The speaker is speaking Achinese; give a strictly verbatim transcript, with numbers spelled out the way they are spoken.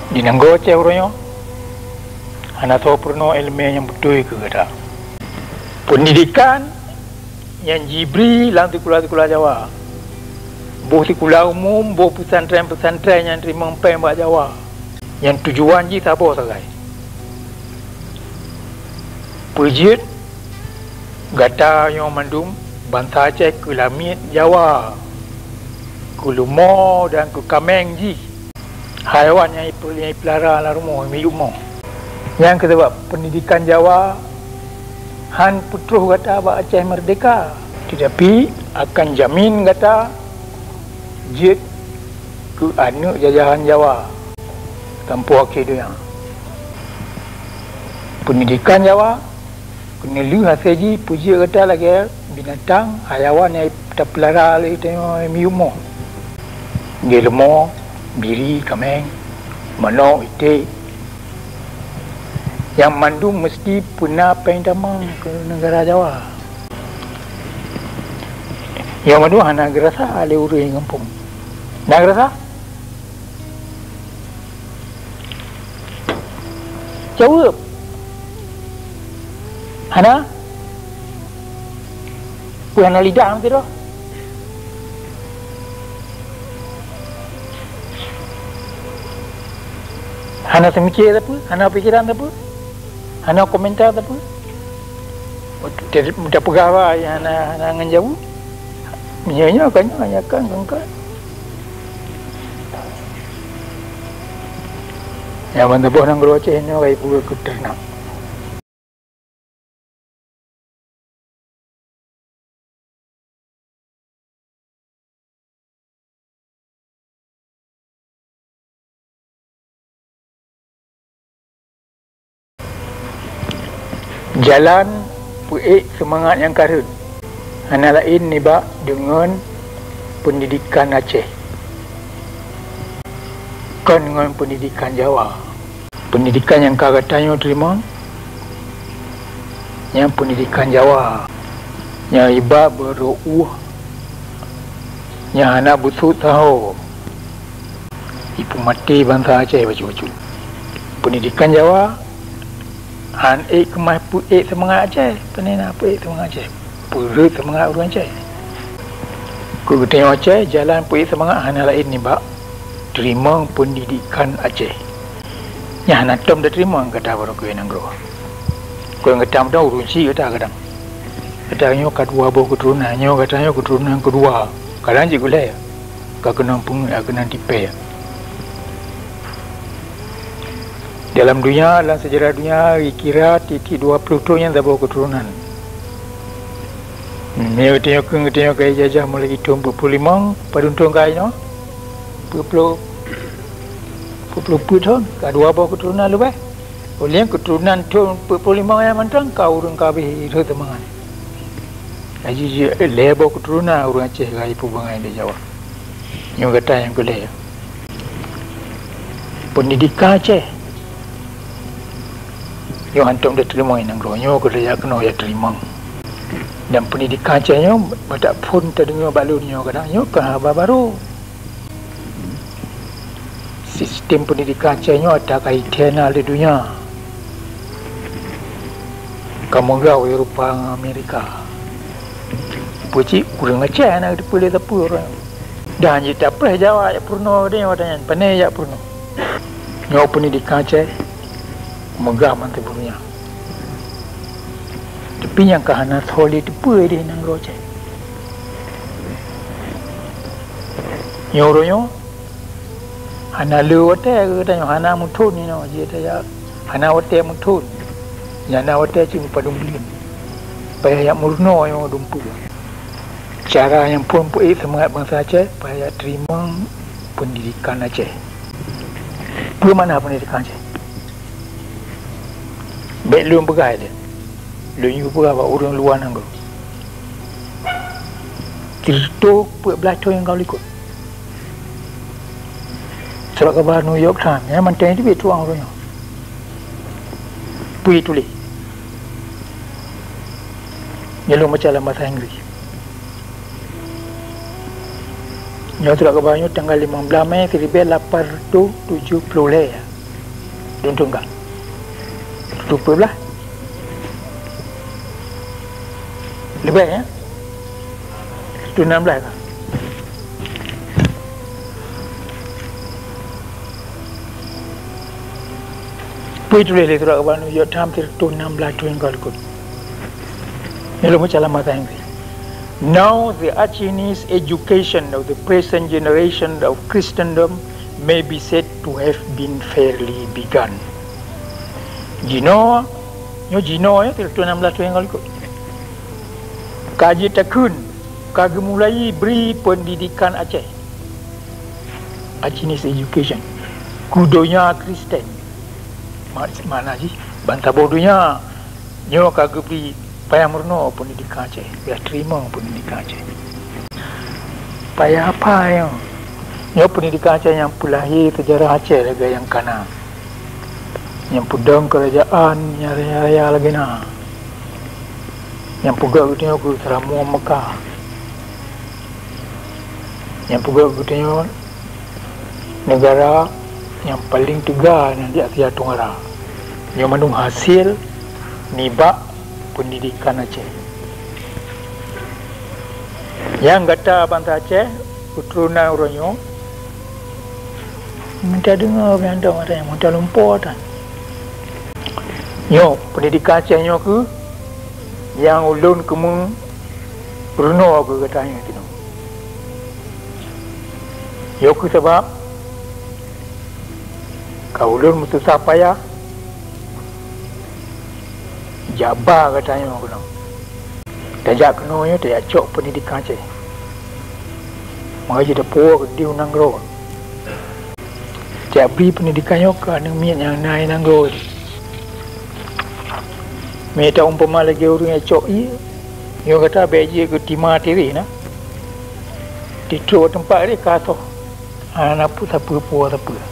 Di nanggroe Aceh uroe nyoe hana soe peurunoe iéleumé nyang beutôi keu gata. Peundidekan nyang jibri lam sikula-sikula Jawa, boh sikula umum, boh peusantrén-peusantrén nyang teurimong péng bak Jawa, nyang tujuan jih saboh sagai. Peujeuet gata nyoe mandum bansa Aceh keu lamiet Jawa, keu leumo dan keu kaméng jih, haiwan nyang ipeu-, nyang ipeulara lam rumoh, miyueb mo. Nyang keusabab peundidekan Jawa han peutroh gata bak Aceh meurdehka, teutapi akan jamin gata jeuet keu aneuëk jajahan Jawa sampoe akhé donya. Peundidekan Jawa keuneulheueh hase jih peujeuet gata lagée binatang hayawan nyang tapeulara lé tanyoe miyueb mo. Lagée leumo, biri, kaméng, manok, iték, nyang mandum meuseuti peuna péng tamong keu neugara Jawa. Nyang mandum hana geurasa lé ureuëng gampông. Na geurasa? Jaweueb. Hana? Peue hana lidah meusidroe? Hana seumiké sapeue? Hana pikeran sapeue? Hana komentar sapeue? Tapeugah ba hana, hana ngon jaweueb. Meunyoe nyoe ka nyoe, nyoe kan, kan, kan. Nyang ban saboh nanggroe Aceh nyoe ka ipeugah keu teurenak. Jalan peuék seumangat nyang ka rhot hana laén nibak deungon peundidekan Aceh, kon ngon peundidekan Jawa. Peundidekan nyang ka gata nyoe teurimong, nyan peundidekan Jawa, nyang iba beurôh ueh, nyang hana beusut saho, ipeumaté bansa Aceh bacut-bacut. Peundidekan Jawa han ék keumah peuék seumangat Aceh, pane na peuék seumangat Aceh. Peureuet seumangat ureuëng Aceh. Keu geutanyoe Aceh, jalan peuék seumangat hana laén nibak teurimong peundidekan Aceh. Nyan hana tom tateurimong gata baroe keu nanggroe. Kon gata meudoe ureuëng chik gata kadang. Gata nyoe ka dua boh keuturonan, nyoe gata nyoe keuturonan keudua, kadang cit gulée. Ka keunong peungeuet, ka keunong tipée. Dalam donya, dalam seujarah donya, kira tieb-tieb dua ploh thon nyan saboh keuturonan. Meunyoe geutanyoe keu geutanyoe ka jijajah mulai thon peuet ploh limong, padub thon ka inoe? Peuet ploh, peuet ploh peuet thon, ka dua boh keuturonan leubeh. Ulée keuturonan thon peuet ploh limong nyan mantong ka ureuëng ka abéh rhot seumangat. Laju jeuet lhée boh keuturonan ureuëng Aceh ka jipeubangai lé Jawa. Nyoe gata nyang keu lhée. Peundidekan Aceh nyoe hantom tateurimong nanggroe nyoe, keu lhée jak keunoe jak teurimong. Dan peundidekan Aceh nyoe, bak phon tadeungoe bak lôn nyoe kadang, nyoe kon haba barô. Sistem peundidekan Aceh nyoe ata ka jiteuhina lé donya. Ka meugah u Eropa ngon Amerika. Peue cit ureuëng Aceh hana geuteupeue lé sapeue uroe nyoe. Dan jitapréh Jawa jak peurunoe geutanyoe watée nyan, pane jak peurunoe. Nyoe peundidekan Aceh meugah mantong donya. Tapi nyang ka hana soe lé teupeue di nanggroe Aceh. Nyoe uroe nyoe hana le watée geutanyoe, hana meuthon inoe jih, hana watée meuthon. Nyang na watée cit meupadum buleuen. Payah jak meurunoe nyoe dumpeue. Cara nyang phon peuék seumangat bansa Aceh, payah jak teurimong peundidekan Aceh. Peue makna peundidekan Aceh? Bék lôn peugah lé, lôn yue peugah bak ureuëng luwa nanggroe. Sireutoh peuet blaih thon nyang ka likot, surat kaba New York Times, nyan mantong teubiet tuang uroe nyoe. Peue tuléh? Nyoe lôn baca lam basa Inggris. Nyoe surat kaba nyoe tanggai limong blaih Mei siribée lapan reutôh tujoh ploh lhée. Dum thôn ka. Tupeue blah. Leubeh, ya? Tupeue nam blah ka. Peue tuléh lé surat keuban York Times tupeue nam blah thôn ka likot. Nyoe lôn baca lam bahasa Inggris. Now the Achaemenid education of the present generation of Christendom may be said to have been fairly begun. Jinoe, nyoe jinoe ya, tupeue nam blah thôn ka likot. Ka jeuet takheun, ka geumulai bri peundidekan Aceh. Achaemenid education. Keu donya Kristen. Mak-, makna jih, bansaboh donya nyoe ka geubri payah meurunoe peundidekan Aceh, payah teurimong peundidekan Aceh. Payah apa nyoe? Nyoe peundidekan Aceh nyang peulahé seujarah Aceh lagèe nyang kana. Nyang peudong keurajeuen nyang raya-raya lagèe na. Nyang peugöt geutanyoe keu Seuramoe Meukah. Nyang peugöt geutanyoe neugara nyang paleng teuga nyan di Asia Tenggara. Nyoe mandum hasé nibak peundidekan Aceh. Nyang gata bansa Aceh, keuturonan uroe nyoe, meuta deungö mantong, meuta lumpoe tan. Nyoe, peundidekan Aceh nyoe kheueh nyang ulôn keumeu runoe keu gata nyoe keunoe. Nyoe kheueh sabab ka ulôn meususah payah jak ba gata nyoe keunoe. Tajak keunoe nyoe tajak cok peundidekan Aceh. Maka jiteupeue keudeh u nanggroe. Tajak bri peundidekan nyoe keu aneuk miet nyang na i nanggroe. Mita umpama lagèe ureueng nyang cok ié, nyoe gata bèk jeuet keu tima tireh na. Titrok teumpat tireh ka soh, hana peue sapeue-peue sapeue.